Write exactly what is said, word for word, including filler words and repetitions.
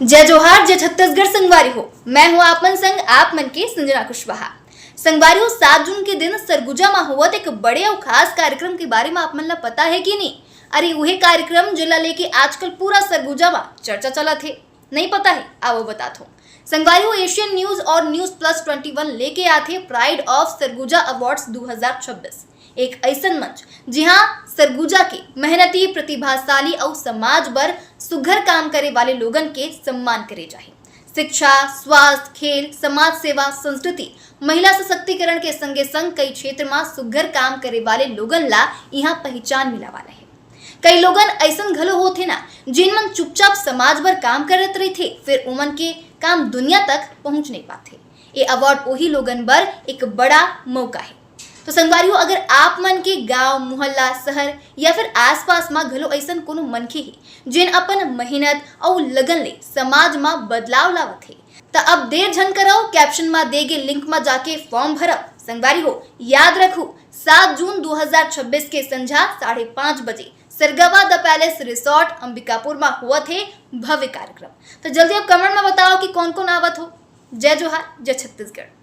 जय जोहार, जय छत्तीसगढ़ संगवारी हो। मैं हूं आप मन संग आप मन के संजना कुशवाहा। संगवारी हो, सात जून के दिन सरगुजा म होवत एक बड़े अउ खास कार्यक्रम के बारे म आप मन ला पता है कि नहीं? अरे, उहे कार्यक्रम जेला लेके आजकल पूरा सरगुजा म चर्चा चलत हे। नहीं पता है? आवो बतात हूं। संगवारी हो, एशियन न्यूज और न्यूज प्लस ट्वेंटी वन लेके आथे Pride of Sarguja Awards दो हज़ार छब्बीस, एक ऐसन मंच जिहां सरगुजा के मेहनती, प्रतिभाशाली अउ समाज बर सुघर काम करे वाले लोगन के सम्मान करे जाही। शिक्षा, स्वास्थ्य, खेल, समाज सेवा, संस्कृति, महिला सशक्तिकरण के संगे संग कई क्षेत्र म सुघर काम करे वाले लोगन ला इहां पहचान मिला वाला है। कई लोगन ऐसन घलो होथे ना, जिन मन चुपचाप समाज बर काम करत रहिथे, फिर ओमन के काम दुनिया तक पहुंच नहीं पाथे। ये अवार्ड ओही लोगन बर एक बड़ा मौका है। तो संगवारी हो, अगर आप मन के गांव, मोहल्ला, शहर या फिर आसपास म घलो ऐसन कोनो मनखे हे, जेन अपन मेहनत अउ लगन ले समाज म बदलाव लावत हे, त अब देर झन करव, कैप्शन म दे गे लिंक म जाके फॉर्म भरव। संगवारी हो, याद रखू, सात जून दो हज़ार छब्बीस के संझा साढ़े पाँच बजे सरगवा द पैलेस रिसोर्ट अंबिकापुर म होवत हे भव्य कार्यक्रम। तो जल्दी अब कमेंट म बताओ कि कौन कौन आवत हो। जय जोहार, जय छत्तीसगढ़।